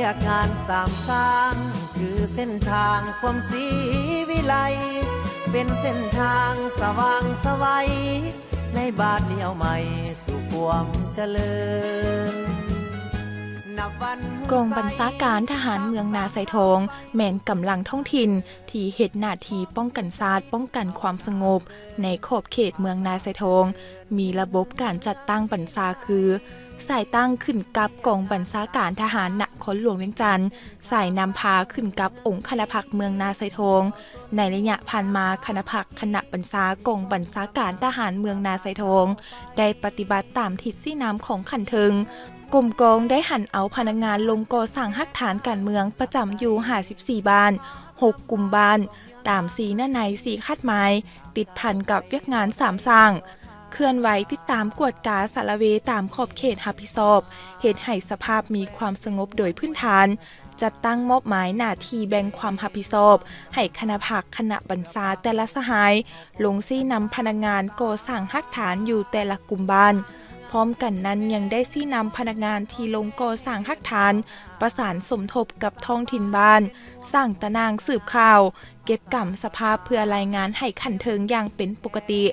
ຈາກງານສາມສ້າງ ຄືເສັ້ນທາງຄວາມສີວິໄລ ເປັນເສັ້ນທາງສະຫວ່າງສະໄຫວ ໃນບາດລ້ຽວໃໝ່ສູ່ຄວາມຈະເລີນ. ກອງບັນຊາການທະຫານເມືອງນາຊາຍທອງ ແມ່ນກຳລັງທ້ອງຖິ່ນທີ່ເຮັດໜ້າທີ່ປ້ອງກັນຊາດ, ປ້ອງກັນຄວາມສະຫງົບໃນຂອບເຂດເມືອງນາຊາຍທອງ. ມີລະບົບການຈັດຕັ້ງບັນຊາຄື ສາຍຕັ້ງຂຶ້ນກັບກອງບັນຊາການທະຫານນະຄອນຫຼວງວຽງຈັນ, ສາຍນຳພາຂຶ້ນກັບອົງຄະນະພັກເມືອງນາຊາຍທອງ. ໃນໄລຍະຜ່ານມາ, ຄະນະພັກຄະນະບັນຊາກອງບັນຊາການທະຫານເມືອງນາຊາຍທອງ ໄດ້ປະຕິບັດຕາມທິດຊີ້ນຳຂອງຂັ້ນເທິງ. ກົມກອງໄດ້ຫັນເອົາພະນັກງານລົງກໍ່ສ້າງຮາກຖານການເມືອງປະຈຳຢູ່ຫ້າສິບສີ່ບ້ານ, ຫົກກຸ່ມບ້ານ, ຕາມສີ່ເນື້ອໃນ ສີ່ຄາດໝາຍ, ຕິດພັນກັບວຽກງານສາມສ້າງ, ເຄື່ອນໄຫວຕິດຕາມກວດກາສະລະເວຕາມຂອບເຂດຮັບຜິດຊອບ, ເຮັດໃຫ້ສະພາບມີຄວາມສະຫງົບໂດຍພື້ນຖານ, ຈັດຕັ້ງມອບໝາຍໜ້າທີ່ແບ່ງຄວາມຮັບຜິດຊອບໃຫ້ຄະນະພັກຄະນະບັນຊາແຕ່ລະສະຫາຍ, ລົງຊີ້ນຳພະນັກງານກໍ່ສ້າງຮາກຖານຢູ່ແຕ່ລະກຸ່ມບ້ານ. ພ້ອມກັນນັ້ນຍັງໄດ້ຊີ້ນຳພະນັກງານທີ່ລົງກໍ່ສ້າງຮາກຖານ ປະສານສົມທົບກັບທ້ອງຖິ່ນບ້ານ, ສ້າງຕາໜ່າງສືບຂ່າວ, ເກັບກຳສະພາບເພື່ອລາຍງານໃຫ້ຂັ້ນເທິງຢ່າງເປັນປົກກະຕິ.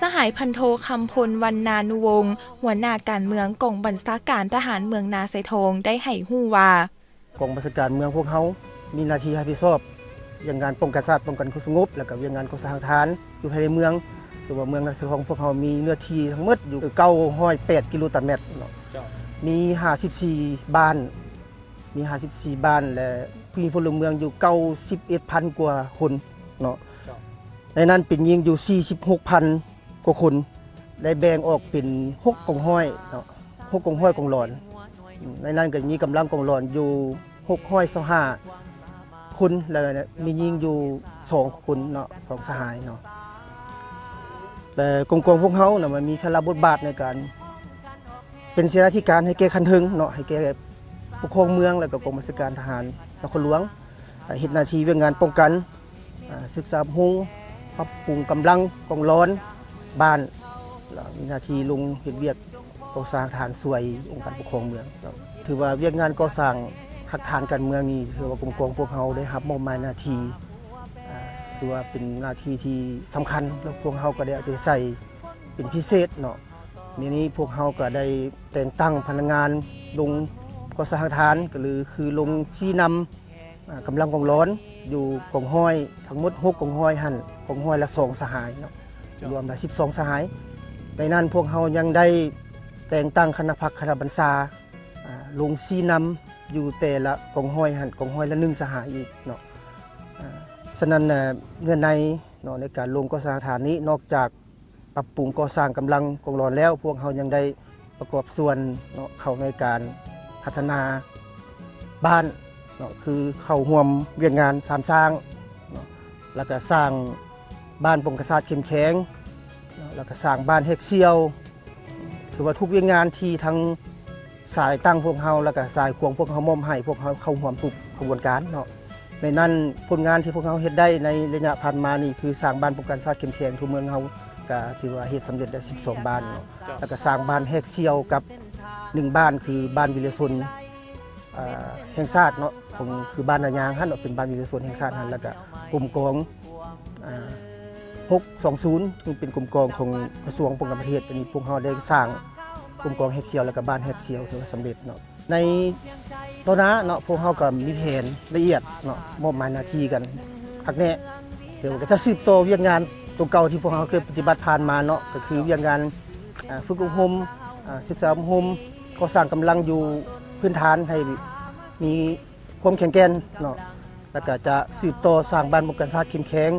ສະຫາຍພັນໂທ ຄຳພົນ ວັນນານຸວົງ ຫົວໜ້າການເມືອງກອງບັນຊາການທະຫານເມືອງນາຊາຍທອງ ໄດ້ໃຫ້ຮູ້ວ່າ ກອງບັນຊາການເມືອງພວກເຮົາມີໜ້າທີ່ຮັບຜິດຊອບວຽກງານປ້ອງກັນຊາດ, ປ້ອງກັນຄວາມສະຫງົບ ແລ້ວກໍວຽກງານກໍ່ສ້າງທານຢູ່ພາຍໃນເມືອງ. ຖືວ່າເມືອງນາຊາຍທອງພວກເຮົາມີເນື້ອທີ່ທັງໝົດຢູ່ເກົ້າຮ້ອຍແປດກິໂລຕາແມັດເນາະ, ເຈົ້າ. ມີຫ້າສິບສີ່ບ້ານ, ມີຫ້າສິບສີ່ບ້ານ ແລະ ມີພົນລະເມືອງຢູ່ເກົ້າສິບເອັດພັນກວ່າຄົນເນາະ, ເຈົ້າ. ໃນນັ້ນເປັນຍິງຢູ່ສີ່ສິບຫົກພັນກວ່າຄົນ, ໄດ້ແບ່ງອອກເປັນຫົກກອງຮ້ອຍເນາະ, ຫົກກອງຮ້ອຍກອງຫຼອນ. ໃນນັ້ນກໍມີກຳລັງກອງຫຼອນຢູ່ຫົກຮ້ອຍຊາວຫ້າຄົນ ແລະ ມີຍິງຢູ່ສອງຄົນເນາະ, ສອງສະຫາຍເນາະ. ແລະ ກົມກອງພວກເຮົານະ ມັນມີພາລະບົດບາດໃນການ ເປັນເສນາທິການໃຫ້ແກ່ຂັ້ນເທິງເນາະ, ໃຫ້ແກ່ປົກຄອງເມືອງ ແລ້ວກໍກອງບັນຊາການທະຫານນະຄອນຫຼວງ, ເຮັດໜ້າທີ່ວຽກງານປ້ອງກັນ, ສຶກສາບຳລຸງ, ປັບປຸງກຳລັງກອງຫຼອນບ້ານ, ແລ້ວມີໜ້າທີ່ລົງເຮັດວຽກກໍ່ສ້າງຖານຊ່ວຍອົງການປົກຄອງເມືອງ. ຖືວ່າວຽກງານກໍ່ສ້າງຮາກຖານການເມືອງນີ້ ຖືວ່າກົມກອງພວກເຮົາໄດ້ຮັບມອບໝາຍໜ້າທີ່, ຖືວ່າເປັນໜ້າທີ່ທີ່ສຳຄັນ ແລ້ວພວກເຮົາກໍໄດ້ເອົາໃຈໃສ່ເປັນພິເສດເນາະ. ດຽວນີ້ພວກເຮົາກໍໄດ້ແຕ່ງຕັ້ງພະນັກງານລົງກໍ່ສ້າງຮາກຖານ ກໍຄືລົງຊີ້ນຳ ອາ ກຳລັງກອງຫຼອນຢູ່ກອງຮ້ອຍ ທັງໝົດຫົກກອງຮ້ອຍຫັ້ນ ກອງຮ້ອຍລະສອງສະຫາຍເນາະ, ເຈົ້າ. ລວມລະສິບສອງສະຫາຍ. ໃນນັ້ນພວກເຮົາຍັງໄດ້ແຕ່ງຕັ້ງຄະນະພັກຄະນະບັນຊາ ອາ ລົງຊີ້ນຳຢູ່ແຕ່ລະກອງຮ້ອຍຫັ້ນ ກອງຮ້ອຍລະໜຶ່ງສະຫາຍອີກເນາະ. ອາ ສະນັ້ນ ເນື້ອໃນເນາະ ໃນການລົງກໍ່ສ້າງຖານນີ້ ນອກຈາກ ປັບປຸງກໍ່ສ້າງກຳລັງກອງຫຼອນແລ້ວ, ພວກເຮົາຍັງໄດ້ປະກອບສ່ວນເນາະ ເຂົ້າໃນການພັດທະນາບ້ານເນາະ, ຄືເຂົ້າຮ່ວມວຽກງານສາມສ້າງເນາະ, ແລ້ວກະສ້າງບ້ານປ້ອງກັນຊາດເຂັ້ມແຂງເນາະ, ແລ້ວກະສ້າງບ້ານແຮກສ່ຽວ. ຖືວ່າທຸກວຽກງານທີ່ທັງ ສາຍຕັ້ງພວກເຮົາ ແລ້ວກະສາຍຂວາງພວກເຮົາມອບໃຫ້, ພວກເຮົາເຂົ້າຮ່ວມທຸກຂະບວນການເນາະ. ໃນນັ້ນ ຜົນງານທີ່ພວກເຮົາເຮັດໄດ້ໃນໄລຍະຜ່ານມານີ້ ຄືສ້າງບ້ານປ້ອງກັນຊາດເຂັ້ມແຂງທົ່ວເມືອງເຮົາ ກະຖືວ່າເຮັດສຳເລັດໄດ້ສິບສອງບ້ານເນາະ, ແລ້ວກະສ້າງບ້ານແຮກສ່ຽວກັບໜຶ່ງບ້ານ ຄືບ້ານວິລະຊົນ ອາ ແຫ່ງຊາດເນາະ, ຂອງ ຄືບ້ານນາຍາງຫັ້ນເນາະ, ເປັນບ້ານວິລະຊົນແຫ່ງຊາດຫັ້ນ, ແລ້ວກະກົມກອງ ອາ ຫົກສອງສູນ ຊຶ່ງເປັນກົມກອງຂອງກະຊວງປ້ອງກັນປະເທດ. ອັນນີ້ພວກເຮົາໄດ້ສ້າງກົມກອງແຮກສ່ຽວ ແລ້ວກະບ້ານແຮກສ່ຽວ ຖືວ່າສຳເລັດເນາະ. ໃນຕໍ່ໜ້າເນາະ ພວກເຮົາກໍມີແຜນລະອຽດເນາະ, ມອບໝາຍໜ້າທີ່ກັນຄັກແນ່, ແຕ່ວ່າກໍຈະສືບຕໍ່ວຽກງານຕົວເກົ່າທີ່ພວກເຮົາເຄີຍປະຕິບັດຜ່ານມາເນາະ, ກໍຄືວຽກງານ ອາ ຝຶກອົບຮົມ, ອາ ສຶກສາອົບຮົມ, ກໍ່ສ້າງກຳລັງຢູ່ພື້ນຖານໃຫ້ມີ ຄວາມແຂງແກ່ນເນາະ, ແລ້ວກະຈະສືບຕໍ່ສ້າງບ້ານປ້ອງກັນຊາດເຂັ້ມແຂງ,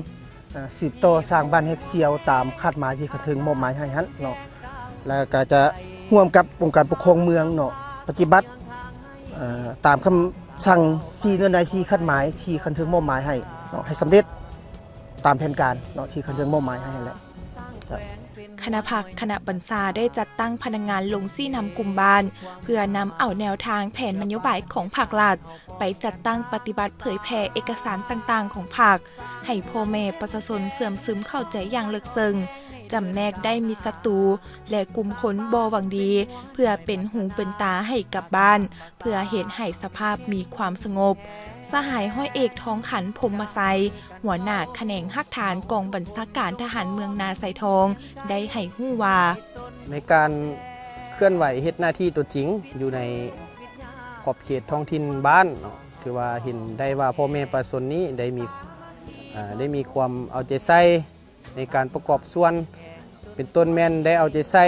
ອາ ສືບຕໍ່ສ້າງບ້ານແຮກສ່ຽວຕາມຄາດໝາຍທີ່ຂັ້ນເທິງມອບໝາຍໃຫ້ຫັ້ນເນາະ, ແລ້ວກະຈະຮ່ວມກັບອົງການປົກຄອງເມືອງເນາະ ປະຕິບັດ ເອີ ຕາມຄຳສັ່ງສີ່ເນື້ອໃນ ສີ່ຄາດໝາຍທີ່ຂັ້ນເທິງມອບໝາຍໃຫ້ເນາະ ໃຫ້ສຳເລັດຕາມແຜນການເນາະ ທີ່ຂັ້ນເທິງມອບໝາຍໃຫ້ຫັ້ນແຫຼະ. ຄະນະພັກຄະນະບັນຊາໄດ້ຈັດຕັ້ງພະນັກງານລົງຊີ້ນຳກຸ່ມບ້ານ ເພື່ອນຳເອົາແນວທາງແຜນນະໂຍບາຍຂອງພັກລັດ ໄປຈັດຕັ້ງປະຕິບັດເຜີຍແຜ່ເອກະສານຕ່າງໆຂອງພັກ ໃຫ້ພໍ່ແມ່ປະຊາຊົນເຊື່ອມຊຶມເຂົ້າໃຈຢ່າງເລິກເຊິ່ງ. ຈຳແນກໄດ້ມິດສັດຕູ ແລະ ກຸ່ມຄົນບໍ່ຫວັງດີ ເພື່ອເປັນຫູເປັນຕາໃຫ້ກັບບ້ານ ເພື່ອເຮັດໃຫ້ສະພາບມີຄວາມສະຫງົບ. ສະຫາຍຮ້ອຍເອກ ທອງຂັນ ພົມມະໄຊ, ຫົວໜ້າຂະແໜງຮາກຖານກອງບັນຊາການທະຫານເມືອງນາຊາຍທອງ ໄດ້ໃຫ້ຮູ້ວ່າ ໃນການເຄື່ອນໄຫວເຮັດໜ້າທີ່ຕົວຈິງຢູ່ໃນຂອບເຂດທ້ອງຖິ່ນບ້ານເນາະ, ຄືວ່າເຫັນໄດ້ວ່າພໍ່ແມ່ປະຊາຊົນນີ້ໄດ້ມີ ເອີ່ ໄດ້ມີຄວາມເອົາໃຈໃສ່ ໃນການປະກອບສ່ວນ ເປັນຕົ້ນແມ່ນໄດ້ເອົາໃຈໃສ່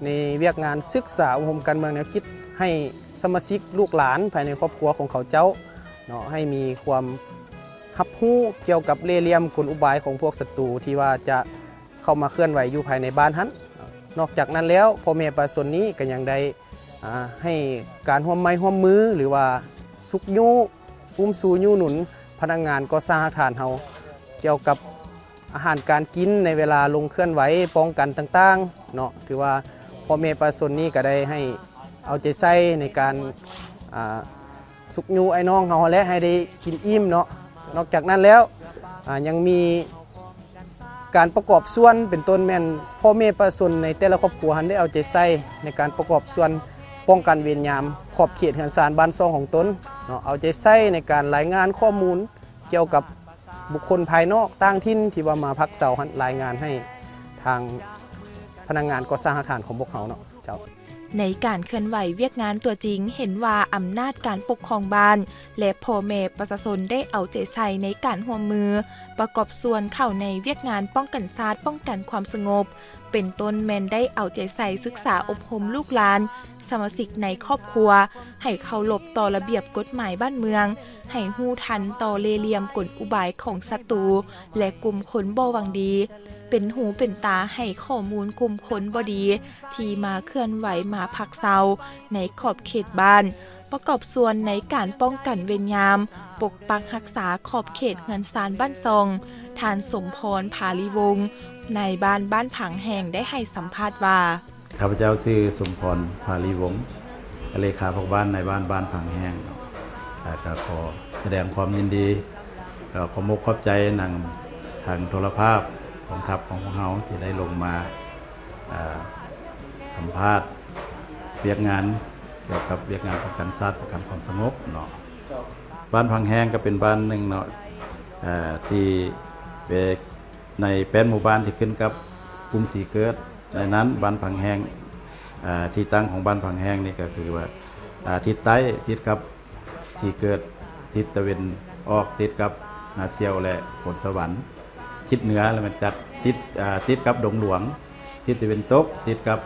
ໃນວຽກງານສຶກສາອົບຮົມການເມືອງແນວຄິດ ໃຫ້ສະມາຊິກລູກຫຼານພາຍໃນຄອບຄົວຂອງເຂົາເຈົ້າເນາະ ໃຫ້ມີຄວາມຮັບຮູ້ກ່ຽວກັບເລ່ຫຼ່ຽມກົນອຸບາຍຂອງພວກສັດຕູທີ່ວ່າຈະເຂົ້າມາເຄື່ອນໄຫວຢູ່ພາຍໃນບ້ານຫັ້ນ. ນອກຈາກນັ້ນແລ້ວ ພໍ່ແມ່ປະຊາຊົນນີ້ກໍຍັງໄດ້ ອາ ໃຫ້ການຮ່ວມໄມ້ຮ່ວມມື ຫຼືວ່າຊຸກຍູ້ ອຸ້ມຊູຍູ້ໜູນພະນັກງານກໍ່ສ້າງຮາກຖານເຮົາ ກ່ຽວກັບອາຫານການກິນໃນເວລາລົງເຄື່ອນໄຫວປ້ອງກັນຕ່າງໆເນາະ. ຖືວ່າພໍ່ແມ່ປະຊາຊົນນີ້ກໍໄດ້ໃຫ້ເອົາໃຈໃສ່ໃນການ ອາ ຊຸກຍູ້ອ້າຍນ້ອງເຮົາຫັ້ນແຫຼະ ໃຫ້ໄດ້ກິນອີ່ມເນາະ. ນອກຈາກນັ້ນແລ້ວ ອາ ຍັງມີ ການປະກອບສ່ວນ ເປັນຕົ້ນແມ່ນພໍ່ແມ່ປະຊາຊົນໃນແຕ່ລະຄອບຄົວຫັ້ນໄດ້ເອົາໃຈໃສ່ໃນການປະກອບສ່ວນປ້ອງກັນເວນຍາມຂອບເຂດເຮືອນຊານບ້ານຊ່ອງຂອງຕົນເນາະ, ເອົາໃຈໃສ່ໃນການລາຍງານຂໍ້ມູນກ່ຽວກັບບຸກຄົນພາຍນອກຕ່າງຖິ່ນທີ່ວ່າມາພັກເຊົາຫັ້ນ ລາຍງານໃຫ້ທາງພະນັກງານກໍ່ສ້າງຮາກຖານຂອງພວກເຮົາເນາະ ເຈົ້າ. ໃນການເຄື່ອນໄຫວວຽກງານຕົວຈິງ ເຫັນວ່າອຳນາດການປົກຄອງບ້ານ ແລະ ພໍ່ແມ່ປະຊາຊົນໄດ້ເອົາໃຈໃສ່ໃນການຮ່ວມມືປະກອບສ່ວນເຂົ້າໃນວຽກງານປ້ອງກັນຊາດ, ປ້ອງກັນຄວາມສະຫງົບ, ເປັນຕົ້ນແມ່ນໄດ້ເອົາໃຈໃສ່ສຶກສາອົບຮົມລູກຫຼານ, ສະມາຊິກໃນຄອບຄົວ ໃຫ້ເຄົາລົບຕໍ່ລະບຽບກົດໝາຍບ້ານເມືອງ, ໃຫ້ຮູ້ທັນຕໍ່ເລ່ຫຼ່ຽມກົນອຸບາຍຂອງສັດຕູ ແລະ ກຸ່ມຄົນບໍ່ຫວັງດີ, ເປັນຫູເປັນຕາໃຫ້ຂໍ້ມູນກຸ່ມຄົນບໍ່ດີ ທີ່ມາເຄື່ອນໄຫວມາພັກເຊົາໃນຂອບເຂດບ້ານ, ປະກອບສ່ວນໃນການປ້ອງກັນເວນຍາມ, ປົກປັກຮັກສາຂອບເຂດເຮືອນຊານບ້ານຊ່ອງ, ທ່ານ ສົມພອນ ພາລີວົງ, ນາຍບ້ານບ້ານຜັງແຮງ ໄດ້ໃຫ້ສຳພາດວ່າ. ຂ້າພະເຈົ້າຊື່ ສົມພອນ ພາລີວົງ, ເປັນເລຂາພວກບ້ານ ນາຍບ້ານບ້ານຜັງແຮງເນາະ. ແລ້ວກໍຂໍສະແດງຄວາມຍິນດີ ແລ້ວກໍຂໍຂອບອົກຂອບໃຈນຳທາງໂທລະພາບກອງທັບຂອງພວກເຮົາທີ່ໄດ້ລົງມາ ອ່າ ສຳພາດວຽກງານກ່ຽວກັບວຽກງານປ້ອງກັນຊາດ, ປ້ອງກັນຄວາມສະຫງົບເນາະ. ເຈົ້າ. ບ້ານຜັງແຮງກໍເປັນບ້ານໜຶ່ງເນາະ ເອີ່ ທີ່ເປັນ ໃນແປດໝູ່ບ້ານທີ່ຂຶ້ນກັບກຸ່ມສີເກີດ. ໃນນັ້ນບ້ານຜັງແຮງ ເອີ່ ທີ່ຕັ້ງຂອງບ້ານຜັງແຮງນີ້ກໍຄືວ່າ ອ່າ ທິດໃຕ້ຕິດກັບສີເກີດ, ທິດຕາເວັນອອກຕິດກັບນາສ່ຽວ ແລະ ໂພນສະຫວັນ, ທິດເໜືອລະແມ່ນຈັດຕິດ ອ່າ ຕິດກັບດົງຫຼວງ, ທິດຕາເວັນຕົກຕິດກັບ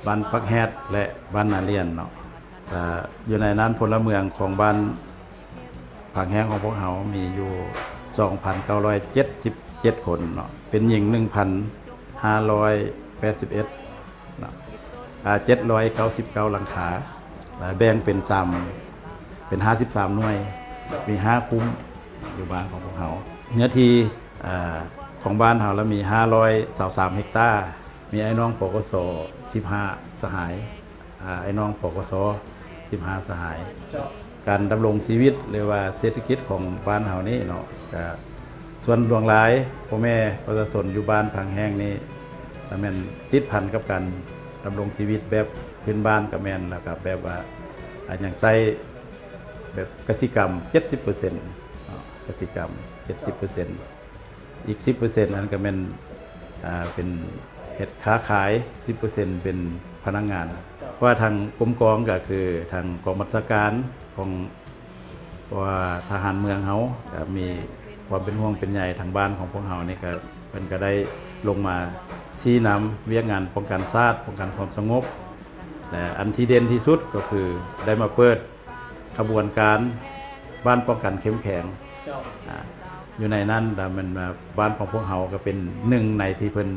ບ້ານປັກແຮດ ແລະ ບ້ານນາລຽນເນາະ. ອ່າ ຢູ່ໃນນັ້ນ ພົນລະເມືອງຂອງບ້ານຜັງແຮງຂອງພວກເຮົາມີຢູ່ສອງພັນເກົ້າຮ້ອຍເຈັດສິບເຈັດຄົນເນາະ, ເປັນຍິງໜຶ່ງພັນຫ້າຮ້ອຍແປດສິບເອັດເນາະ, ອ່າ ເຈັດຮ້ອຍເກົ້າສິບເກົ້າຫຼັງຄາ, ແລະ ແບ່ງເປັນສາມ ເປັນຫ້າສິບສາມໜ່ວຍ, ມີຫ້າກຸ່ມຢູ່ບ້ານຂອງພວກເຮົາ. ເນື້ອທີ່ ອ່າ ຂອງບ້ານເຮົາລະມີຫ້າຮ້ອຍຊາວສາມເຮັກຕາ, ມີອ້າຍນ້ອງ ປກສ ສິບຫ້າສະຫາຍ, ອ່າ ອ້າຍນ້ອງ ປກສ ສິບຫ້າສະຫາຍ. ເຈົ້າ. ການດຳລົງຊີວິດ ຫຼືວ່າເສດຖະກິດຂອງບ້ານເຮົານີ້ເນາະ ກະສ່ວນຫຼວງຫຼາຍພໍ່ແມ່ປະຊາຊົນຢູ່ບ້ານຜັງແຮງນີ້ ກະແມ່ນຕິດພັນກັບການດຳລົງຊີວິດແບບພື້ນບ້ານກະແມ່ນ, ແລ້ວກະແບບວ່າ ອ່າ ຍັງໃຊ້ແບບກະສິກຳເຈັດສິບເປີເຊັນເນາະ, ກະສິກຳເຈັດສິບເປີເຊັນ. ອີກສິບເປີເຊັນນັ້ນກໍແມ່ນ ອ່າ ເປັນເຮັດຄ້າຂາຍ, ສິບເປີເຊັນເປັນພະນັກງານ. ເພາະວ່າທາງກົມກອງກໍຄືທາງກອງບັນຊາການຂອງ ເພາະວ່າທະຫານເມືອງເຮົາກໍມີຄວາມເປັນຫ່ວງເປັນໃຍທາງບ້ານຂອງພວກເຮົານີ້, ກໍເພິ່ນກໍໄດ້ລົງມາຊີ້ນຳວຽກງານປ້ອງກັນຊາດ, ປ້ອງກັນຄວາມສະຫງົບ ແລະ ອັນທີ່ເດັ່ນທີ່ສຸດກໍຄືໄດ້ມາເປີດ ຂະບວນການບ້ານປ້ອງກັນເຂັ້ມແຂງ. ເຈົ້າ. ອ່າ ຢູ່ໃນນັ້ນລະແມ່ນວ່າບ້ານຂອງພວກເຮົາກໍເປັນໜຶ່ງໃນທີ່ເພິ່ນ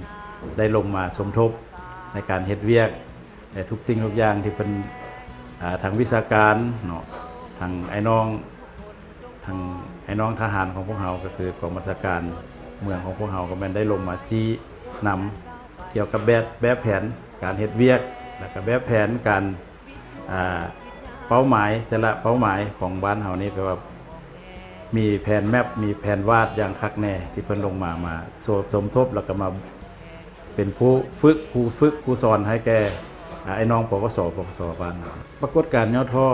ໄດ້ລົງມາສົມທົບໃນການເຮັດວຽກ ແລະ ທຸກສິ່ງທຸກຢ່າງທີ່ເພິ່ນ ອ່າ ທາງວິຊາການເນາະ, ທາງອ້າຍນ້ອງ ທາງອ້າຍນ້ອງທະຫານຂອງພວກເຮົາ ກໍຄືກອງບັນຊາການເມືອງຂອງພວກເຮົາ ກໍແມ່ນໄດ້ລົງມາຊີ້ນຳກ່ຽວກັບແບບ ແບບແຜນການເຮັດວຽກ ແລ້ວກໍແບບແຜນການ ອ່າ ເປົ້າໝາຍ ແຕ່ລະເປົ້າໝາຍຂອງບ້ານເຮົານີ້ ແປວ່າມີແຜນແມັບ ມີແຜນວາດຢ່າງຄັກແນ່ ທີ່ເພິ່ນລົງມາ ມາສົມທົບ ແລ້ວກໍມາ ເປັນຜູ້ຝຶກ ຜູ້ຝຶກ ຜູ້ສອນໃຫ້ແກ່ ອາ ອ້າຍນ້ອງ ປກສ ປກສ ບ້ານເຮົາ. ປາກົດການຫຍໍ້ທໍ້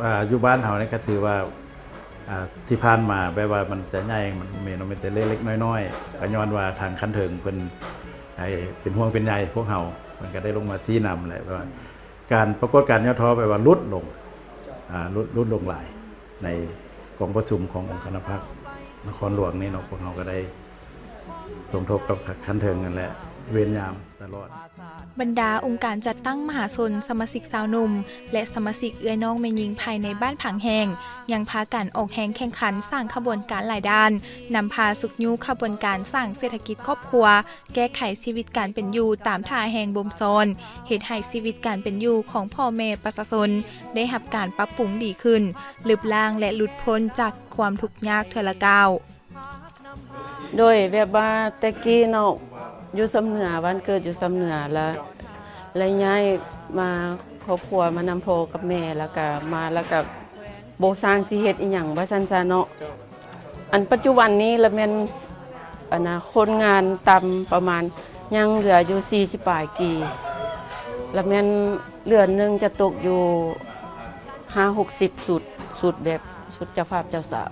ອາ ຢູ່ບ້ານເຮົານີ້ກໍຖືວ່າ ອາ ທີ່ຜ່ານມາແບບວ່າມັນຈະໃຫຍ່ ມັນມີເນາະ ມີແຕ່ເລັກໆນ້ອຍໆ ກໍຍ້ອນວ່າທາງຂັ້ນເທິງເພິ່ນ ໃຫ້ເປັນຫ່ວງເປັນໃຍພວກເຮົາ ເພິ່ນກໍໄດ້ລົງມາຊີ້ນຳແຫຼະ ແບບວ່າການ ປາກົດການຫຍໍ້ທໍ້ ແບບວ່າຫຼຸດລົງ ອາ ຫຼຸດ ຫຼຸດລົງຫຼາຍ. ໃນກອງປະຊຸມຂອງອົງຄະນະພັກນະຄອນຫຼວງນີ້ເນາະ ພວກເຮົາກໍໄດ້ສົມທົບກັບ ຂ- ຂັ້ນເທິງນັ້ນແຫຼະ ເວນຍາມຕະຫຼອດ. ບັນດາອົງການຈັດຕັ້ງມະຫາຊົນ, ສະມາຊິກຊາວໜຸ່ມ ແລະ ສະມາຊິກເອື້ອຍນ້ອງແມ່ຍິງພາຍໃນບ້ານຜາງແຫ້ງ ຍັງພາກັນອອກແຮງແຂ່ງຂັນສ້າງຂະບວນການຫຼາຍດ້ານ, ນຳພາຊຸກຍູ້ຂະບວນການສ້າງເສດຖະກິດຄອບຄົວ, ແກ້ໄຂຊີວິດການເປັນຢູ່ຕາມທ່າແຮງບົ່ມຊ້ອນ, ເຮັດໃຫ້ຊີວິດການເປັນຢູ່ຂອງພໍ່ແມ່ປະຊາຊົນໄດ້ຮັບການປັບປຸງດີຂຶ້ນ, ລຶບລ້າງ ແລະ ຫຼຸດພົ້ນຈາກຄວາມທຸກຍາກເທື່ອລະກ້າວ. ໂດຍ ແບບວ່າແຕ່ກີ້ເນາະ ຢູ່ຊຳເໜືອ ບ້ານເກີດຢູ່ຊຳເໜືອ ລະ ລະຍ້າຍມາຄອບຄົວມານຳພໍ່ກັບແມ່ ລະກະມາ ລະກະບໍ່ຊ່າງຊິເຮັດອີ່ຫຍັງວ່າຊັ້ນຊະເນາະ. ອັນປັດຈຸບັນນີ້ລະແມ່ນ ອັນນາ ຄົນງານຕ່ຳປະມານຍັງເຫຼືອຢູ່ສີ່ສິບປາຍກີ່ ລະແມ່ນເດືອນໜຶ່ງຈະຕົກຢູ່ຫ້າຫົກສິບຊຸດ ຊຸດແບບຊຸດເຈົ້າພາບເຈົ້າສາວ.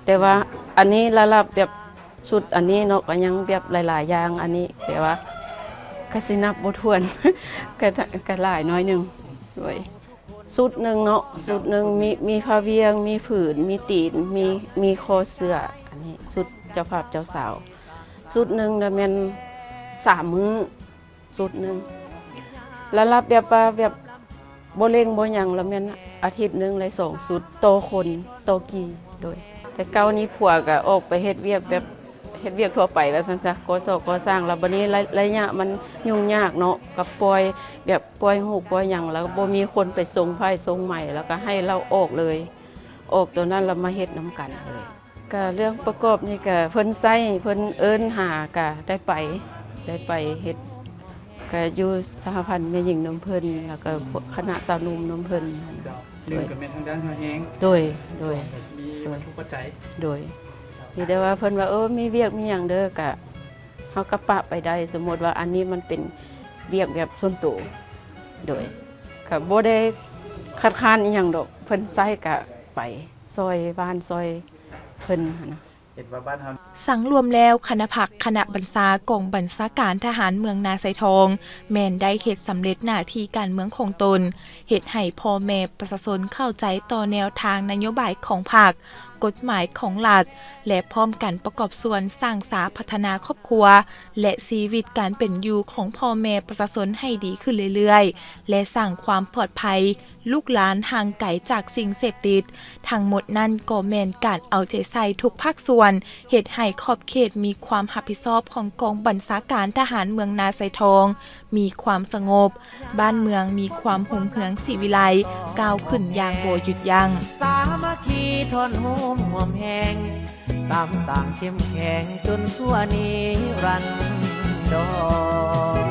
ແຕ່ວ່າອັນນີ້ລະດັບແບບຊຸດອັນນີ້ເນາະ ກໍຍັງແບບຫຼາຍໆຢ່າງ ອັນນີ້ແບບວ່າກໍຊິນັບບໍ່ຖ້ວນ ກໍ ກໍຫຼາຍໜ້ອຍໜຶ່ງ. ໂດຍ ຊຸດໜຶ່ງເນາະ ຊຸດໜຶ່ງມີ ມີຜ້າວຽງ ມີຜືນ ມີຕີນ ມີ ມີຄໍເສື້ອ ອັນນີ້ຊຸດເຈົ້າພາບເຈົ້າສາວ ຊຸດໜຶ່ງລະແມ່ນສາມມື້ ຊຸດໜຶ່ງ ລະດັບແບບວ່າແບບບໍ່ເລັ່ງບໍ່ຫຍັງລະແມ່ນອາທິດໜຶ່ງໄດ້ສອງຊຸດຕໍ່ຄົນຕໍ່ກີ່. ໂດຍ ແຕ່ເກົ່ານີ້ຜົວກະອອກໄປເຮັດວຽກແບບເຮັດວຽກທົ່ວໄປວ່າຊັ້ນຊະ ກໍ່ສ້າງກໍ່ສ້າງ ລະບາດນີ້ໄລ ໄລຍະມັນຫຍຸ້ງຍາກເນາະ ກໍປ່ອຍແບບປ່ອຍລູກປ່ອຍຫຍັງ ລະບໍ່ມີຄົນໄປສົ່ງພ້າຍສົ່ງໄໝ ລະກໍໃຫ້ລາວອອກເລີຍ ອອກໂຕນັ້ນລະມາເຮັດນຳກັນເລີຍ. ກະເລື່ອງປະກອບນີ້ກະເພິ່ນໃຊ້ ເພິ່ນເອີ້ນຫາກະໄດ້ໄປ ໄດ້ໄປເຮັດ ກະຢູ່ສະຫະພັນແມ່ຍິງນຳເພິ່ນ ແລ້ວກະພວກຄະນະຊາວໜຸ່ມນຳເພິ່ນ. ເຈົ້າ ໜຶ່ງກະແມ່ນທາງດ້ານທ່າແຮງ ໂດຍ ໂດຍ ສອງກະຊິມີວັດຖຸປັດໄຈ ໂດຍ ມີແຕ່ວ່າເພິ່ນວ່າ ເອີ ມີວຽກມີຫຍັງເດີ ກະເຮົາກະປະໄປໄດ້ ສົມມຸດວ່າອັນນີ້ມັນເປັນວຽກແບບສ່ວນໂຕ ໂດຍ ກະບໍ່ໄດ້ຄັດຄ້ານອີ່ຫຍັງດອກ ເພິ່ນໃຊ້ກະໄປຊ່ອຍບ້ານຊ່ອຍ ເພິ່ນຫັ້ນນະ ເຫັນວ່າບ້ານເຮົາ ສັງລວມແລ້ວ ຄະນະພັກຄະນະບັນຊາກອງບັນຊາການທະຫານເມືອງນາຊາຍທອງ ແມ່ນໄດ້ເຮັດສຳເລັດໜ້າທີ່ການເມືອງຂອງຕົນ, ເຮັດໃຫ້ພໍ່ແມ່ປະຊາຊົນເຂົ້າໃຈຕໍ່ແນວທາງນະໂຍບາຍຂອງພັກ, ກົດໝາຍຂອງລັດ ແລະ ພ້ອມກັນປະກອບສ່ວນສ້າງສາພັດທະນາຄອບຄົວ ແລະ ຊີວິດການເປັນຢູ່ຂອງພໍ່ແມ່ປະຊາຊົນໃຫ້ດີຂຶ້ນເລື້ອຍໆ ແລະ ສ້າງຄວາມປອດໄພ ລູກຫຼານຫ່າງໄກຈາກສິ່ງເສບຕິດ. ທັງໝົດນັ້ນກໍແມ່ນການເອົາໃຈໃສ່ທຸກພາກສ່ວນ, ເຮັດໃຫ້ຂອບເຂດມີຄວາມຮັບຜິດຊອບຂອງກອງບັນຊາການທະຫານເມືອງນາຊາຍທອງມີຄວາມສະຫງົບ, ບ້ານເມືອງມີຄວາມຮຸ່ງເຮືອງສີວິໄລ, ກ້າວຂຶ້ນຢ່າງບໍ່ຢຸດຢັ້ງ. ສາມັກຄີທອນໂຮມຮ່ວມແຮງ, ສາມສ້າງເຂັ້ມແຂງຈົນຊົ່ວນິລັນດອນ.